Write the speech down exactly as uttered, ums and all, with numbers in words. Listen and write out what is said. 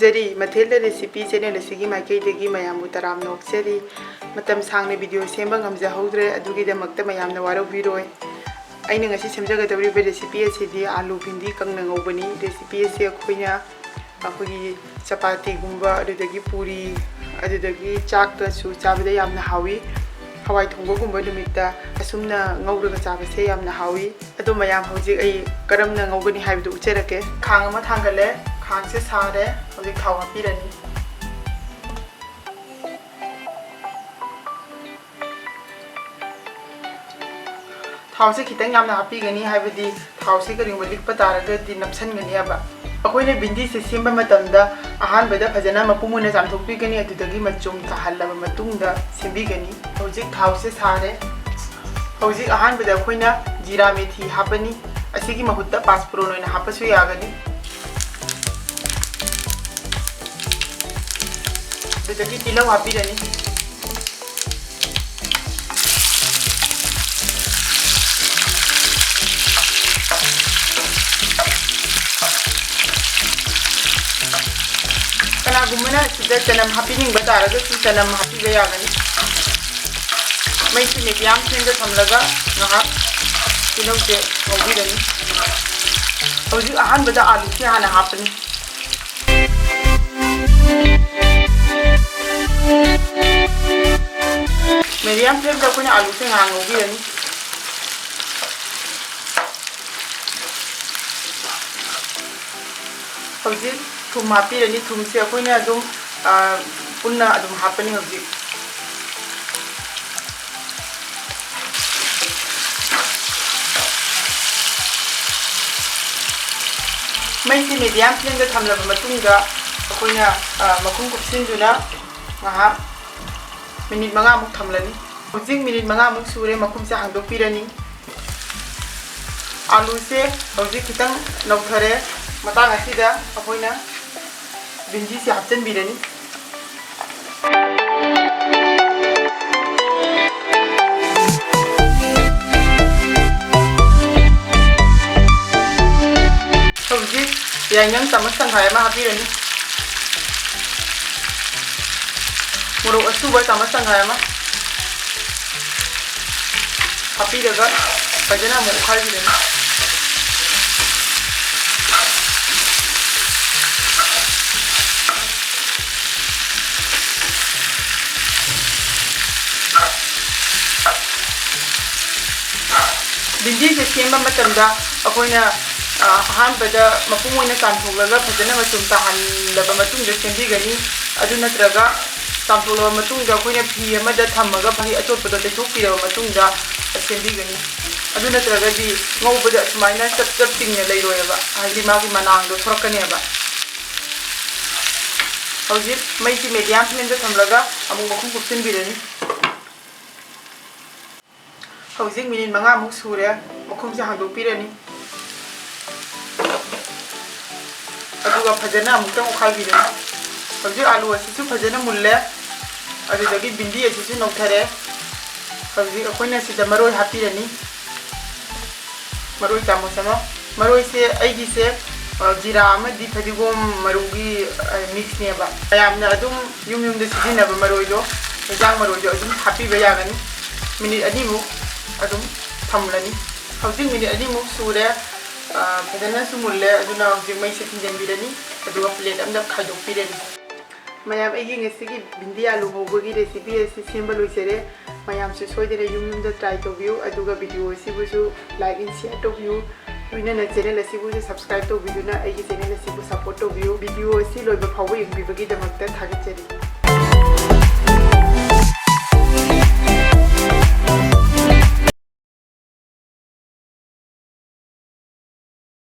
Zari ꯃꯊꯦꯜꯗ recipe channel ꯑꯁꯤꯒꯤ ꯃꯥꯏꯀꯩꯗꯒꯤ ꯃꯌꯥꯝꯕꯨ ꯇꯔꯥꯝꯅ ꯑꯣꯛꯆꯔꯤ꯫ ꯃꯇꯝ ꯁꯥꯡꯅ video ꯁꯦꯝꯕ ꯉꯝꯖꯍꯧꯗ꯭ꯔꯦ, ꯑꯗꯨꯒꯤꯗꯃꯛꯇ ꯃꯌꯥꯝꯅ ꯋꯥꯔꯧꯕꯤꯔꯣꯏ꯫ ꯑꯩꯅ ꯉꯁꯤ ꯁꯦꯝꯖꯒꯗꯧꯔꯤꯕ recipe ꯑꯁꯤꯗꯤ ꯑꯥꯂꯨ ꯚꯤꯟꯗꯤ ꯀꯪꯅ ꯉꯧꯕꯅꯤ꯫ Recipe ꯑꯁꯤ ꯑꯩꯈꯣꯏꯅ ꯑꯩꯈꯣꯏꯒꯤ ꯆꯄꯥꯇꯤꯒꯨꯝꯕ, ꯑꯗꯨꯗꯒꯤ ꯄꯨꯔꯤ, ꯑꯗꯨꯗꯒꯤ ꯆꯥꯛꯀꯁꯨ ꯆꯥꯕꯗ ꯌꯥꯝꯅ ꯍꯥꯎꯏ꯫ ꯍꯋꯥꯏ ꯊꯣꯡꯕꯒꯨꯝꯕ ꯅꯨꯃꯤꯠꯇ ꯑꯁꯨꯝꯅ ꯉꯧꯔꯒ ꯆꯥꯕꯁꯦ ꯌꯥꯝꯅ ꯍꯥꯎꯏ꯫ ꯑꯗꯣ ꯃꯌꯥꯝ, ꯍꯧꯖꯤꯛ ꯑꯩ ꯀꯔꯝꯅ ꯉꯧꯒꯅꯤ ꯍꯥꯏꯕꯗꯨ ꯎꯠꯆꯔꯛꯀꯦ꯫ ꯈꯥꯡ ꯑꯃ ꯊꯥꯡꯒꯠꯂꯦ, ꯈꯥꯡꯁꯦ ꯁꯥꯔꯦ꯫ ꯍꯧꯖꯤꯛ ꯊꯥꯎ ꯍꯥꯞꯄꯤꯔꯅꯤ꯫ ꯊꯥꯎꯁꯦ ꯈꯤꯇꯪ ꯌꯥꯝꯅ ꯍꯥꯞꯄꯤꯒꯅꯤ, ꯍꯥꯏꯕꯗꯤ ꯊꯥꯎꯁꯦ ꯀꯔꯤꯒꯨꯝꯕ ꯂꯤꯛꯄ ꯇꯥꯔꯒꯗꯤ ꯅꯞꯁꯟꯒꯅꯤ ꯍꯥꯏꯕ꯫ ꯑꯩꯈꯣꯏꯅ ꯚꯤꯟꯗꯤꯁꯦ ꯁꯦꯝꯕ ꯃꯇꯝꯗ ꯑꯍꯥꯟꯕꯗ ꯐꯖꯅ ꯃꯄꯨꯝ ꯑꯣꯏꯅ ꯆꯥꯝꯊꯣꯛꯄꯤꯒꯅꯤ, ꯑꯗꯨꯗꯒꯤ ꯃꯆꯨꯝ ꯇꯥꯍꯜꯂꯕ ꯃꯇꯨꯡꯗ ꯁꯦꯝꯕꯤꯒꯅꯤ꯫ ꯍꯧꯖꯤꯛ ꯊꯥꯎꯁꯦ ꯁꯥꯔꯦ꯫ ꯍꯧꯖꯤꯛ ꯑꯍꯥꯟꯕꯗ ꯑꯩꯈꯣꯏꯅ ꯖꯤꯔꯥ ꯃꯦꯊꯤ ꯍꯥꯞꯄꯅꯤ꯫ ꯑꯁꯤꯒꯤ ꯃꯍꯨꯠꯇ ꯄꯥꯁꯄꯨꯔꯣꯟ ꯑꯣꯏꯅ ꯍꯥꯞꯄꯁꯨ ꯌꯥꯒꯅꯤ꯫ ꯑꯗꯨꯗꯒꯤ ꯇꯤꯜꯍꯧ ꯍꯥꯞꯄꯤꯔꯅꯤ꯫ ꯀꯅꯥꯒꯨꯝꯕꯅ ꯁꯤꯗ ꯆꯅꯝ ꯍꯥꯞꯄꯤꯅꯤꯡꯕ ꯇꯥꯔꯒꯁꯨ ꯆꯅꯝ ꯍꯥꯞꯄꯤꯕ ꯌꯥꯒꯅꯤ꯫ ꯃꯩꯁꯤ medium flameꯗ ꯊꯝꯂꯒ ꯉꯥꯏꯍꯥꯛ ꯇꯤꯜꯍꯧꯁꯦ ꯉꯧꯕꯤꯔꯅꯤ꯫ ꯍꯧꯖꯤꯛ ꯑꯍꯥꯟꯕꯗ ꯑꯥꯂꯨꯁꯦ ꯍꯥꯟꯅ ꯍꯥꯞꯄꯅꯤ꯫ Medium flameꯗ ꯑꯩꯈꯣꯏꯅ ꯑꯥꯂꯨꯁꯦ ꯉꯥꯏꯍꯥꯛ ꯉꯧꯕꯤꯔꯅꯤ꯫ ꯍꯧꯖꯤꯛ ꯊꯨꯝ ꯍꯥꯞꯄꯤꯔꯅꯤ꯫ ꯊꯨꯝꯁꯦ ꯑꯩꯈꯣꯏꯅ ꯑꯗꯨꯝ, ꯑ, ꯄꯨꯟꯅ ꯑꯗꯨꯝ ꯍꯥꯞꯄꯅꯤ ꯍꯧꯖꯤꯛ꯫ ꯃꯩꯁꯤ medium flameꯗ ꯊꯝꯂꯕ ꯃꯇꯨꯡꯗ ꯑꯩꯈꯣꯏꯅ, ꯑ, ꯃꯈꯨꯝ ꯀꯨꯞꯁꯤꯟꯗꯨꯅ ꯉꯥꯏꯍꯥꯛ minute ꯃꯉꯥꯃꯨꯛ ꯊꯝꯂꯅꯤ꯫ ꯍꯧꯖꯤꯛ minute ꯃꯉꯥꯃꯨꯛ ꯁꯨꯔꯦ, ꯃꯈꯨꯝꯁꯦ ꯍꯥꯡꯗꯣꯛꯄꯤꯔꯅꯤ꯫ ꯑꯥꯂꯨꯁꯦ ꯍꯧꯖꯤꯛ ꯈꯤꯇꯪ ꯅꯧꯊꯔꯦ꯫ ꯃꯇꯥꯡ ꯑꯁꯤꯗ ꯑꯩꯈꯣꯏꯅ ꯚꯤꯟꯗꯤꯁꯦ ꯍꯥꯞꯆꯤꯟꯕꯤꯔꯅꯤ꯫ ꯍꯧꯖꯤꯛ ꯌꯥꯏꯉꯪ ꯆꯥꯃꯁ ꯇꯪꯈꯥꯏ ꯑꯃ ꯍꯥꯞꯄꯤꯔꯅꯤ꯫ ꯃꯣꯔꯣꯛ ꯑꯁꯨꯕ ꯆꯥꯃꯁ ꯇꯪꯈꯥꯏ ꯑꯃ ꯍꯥꯞꯄꯤꯔꯒ ꯐꯖꯅ ꯑꯃꯨꯛ ꯑꯣꯠꯈꯥꯏꯕꯤꯔꯅꯤ꯫ ꯕꯤꯟꯗꯤꯁꯦ ꯁꯦꯝꯕ ꯃꯇꯝꯗ ꯑꯩꯈꯣꯏꯅ, ꯑ, ꯑꯍꯥꯟꯕꯗ ꯃꯄꯨꯝ ꯑꯣꯏꯅ ꯆꯥꯝꯊꯣꯛꯂꯒ ꯐꯖꯅ ꯃꯆꯨꯝ ꯇꯥꯍꯜꯂꯕ ꯃꯇꯨꯡꯗ ꯁꯦꯝꯕꯤꯒꯅꯤ꯫ ꯑꯗꯨ ꯅꯠꯇ꯭ꯔꯒ ꯆꯥꯝꯊꯣꯛꯂꯕ ꯃꯇꯨꯡꯗ ꯑꯩꯈꯣꯏꯅ ꯐꯤ ꯑꯃꯗ ꯊꯝꯃꯒ ꯐꯤ ꯑꯆꯣꯠꯄꯗꯣ ꯇꯩꯊꯣꯛꯄꯤꯔꯕ ꯃꯇꯨꯡꯗ ꯁꯦꯝꯕꯤꯒꯅꯤ꯫ ꯑꯗꯨ ꯅꯠꯇ꯭ꯔꯒꯗꯤ ꯉꯧꯕꯗ ꯑꯁꯨꯃꯥꯏꯅ ꯆꯞ ꯆꯞ ꯇꯤꯡꯅ ꯂꯩꯔꯣꯏꯕ, ꯍꯥꯏꯗꯤ ꯃꯥꯒꯤ ꯃꯅꯥꯡꯗꯣ ꯊꯣꯔꯛꯀꯅꯦꯕ꯫ ꯍꯧꯖꯤꯛ ꯃꯩꯁꯤ medium flameꯗ ꯊꯝꯂꯒ ꯑꯃꯨꯛ ꯃꯈꯨꯝ ꯀꯨꯞꯁꯤꯟꯕꯤꯔꯅꯤ꯫ ꯍꯧꯖꯤꯛ ꯃꯤꯅꯤꯠ ꯃꯉꯥꯃꯨꯛ ꯁꯨꯔꯦ, ꯃꯈꯨꯝꯁꯦ ꯍꯥꯡꯗꯣꯛꯄꯤꯔꯅꯤ꯫ ꯑꯗꯨꯒ ꯐꯖꯅ ꯑꯃꯨꯛꯇꯪ ꯑꯣꯠꯈꯥꯏꯕꯤꯔꯅꯤ꯫ ꯍꯧꯖꯤꯛ ꯑꯥꯂꯨ ꯑꯁꯤꯁꯨ ꯐꯖꯅ ꯃꯨꯜꯂꯦ꯫ ꯑꯗꯨꯗꯒꯤ ꯕꯤꯟꯗꯤ ꯑꯁꯤꯁꯨ ꯅꯧꯊꯔꯦ꯫ ꯍꯧꯖꯤꯛ ꯑꯩꯈꯣꯏꯅ ꯁꯤꯗ ꯃꯔꯣꯏ ꯍꯥꯞꯄꯤꯔꯅꯤ꯫ ꯃꯔꯣꯏ ꯆꯥꯃꯁ ꯑꯃ꯫ ꯃꯔꯣꯏꯁꯦ ꯑꯩꯒꯤꯁꯦ, ꯑ, ꯖꯤꯔꯥ ꯑꯃꯗꯤ ꯐꯗꯤꯒꯣꯝ ꯃꯔꯨꯒꯤ, ꯑ, mixꯅꯦꯕ꯫ ꯃꯌꯥꯝꯅ ꯑꯗꯨꯝ ꯌꯨꯝ ꯌꯨꯝꯗ ꯁꯤꯖꯤꯟꯅꯕ ꯃꯔꯣꯏꯗꯣ, ꯍꯦꯟꯖꯥꯡ ꯃꯔꯣꯏꯗꯣ ꯑꯗꯨꯝ ꯍꯥꯞꯄꯤꯕ ꯌꯥꯒꯅꯤ꯫ ꯃꯤꯅꯤꯠ ꯑꯅꯤꯃꯨꯛ ꯑꯗꯨꯝ ꯊꯝꯂꯅꯤ꯫ ꯍꯧꯖꯤꯛ ꯃꯤꯅꯤꯠ ꯑꯅꯤꯃꯨꯛ ꯁꯨꯔꯦ꯫ ꯑ, ꯐꯖꯅꯁꯨ ꯃꯨꯜꯂꯦ꯫ ꯑꯗꯨꯅ ꯍꯧꯖꯤꯛ ꯃꯩꯁꯦ ꯊꯤꯡꯖꯤꯟꯕꯤꯔꯅꯤ꯫ ꯑꯗꯨꯒ plate ꯑꯃꯗ ꯈꯥꯏꯗꯣꯛꯄꯤꯔꯅꯤ꯫ ꯃꯌꯥꯝ, ꯑꯩꯒꯤ ꯉꯁꯤꯒꯤ ꯕꯤꯟꯗꯤ ꯑꯥꯂꯨ ꯉꯧꯕꯒꯤ recipe ꯑꯁꯤ ꯁꯦꯝꯕ ꯂꯣꯏꯖꯔꯦ꯫ ꯃꯌꯥꯝꯁꯨ ꯁꯣꯏꯗꯅ ꯌꯨꯝ ꯌꯨꯝꯗ try ꯇꯧꯕꯤꯌꯨ, ꯑꯗꯨꯒ video ꯑꯁꯤꯕꯨꯁꯨ like and share ꯇꯧꯕꯤꯌꯨ꯫ ꯂꯣꯏꯅꯅ channel ꯑꯁꯤꯕꯨꯁꯨ subscribe ꯇꯧꯕꯤꯗꯨꯅ ꯑꯩꯒꯤ channel ꯑꯁꯤꯕꯨ support ꯇꯧꯕꯤꯌꯨ꯫ Video ꯑꯁꯤ ꯂꯣꯏꯕ ꯐꯥꯎꯕ ꯌꯦꯡꯕꯤꯕꯒꯤꯗꯃꯛꯇ ꯊꯥꯒꯠꯆꯔꯤ꯫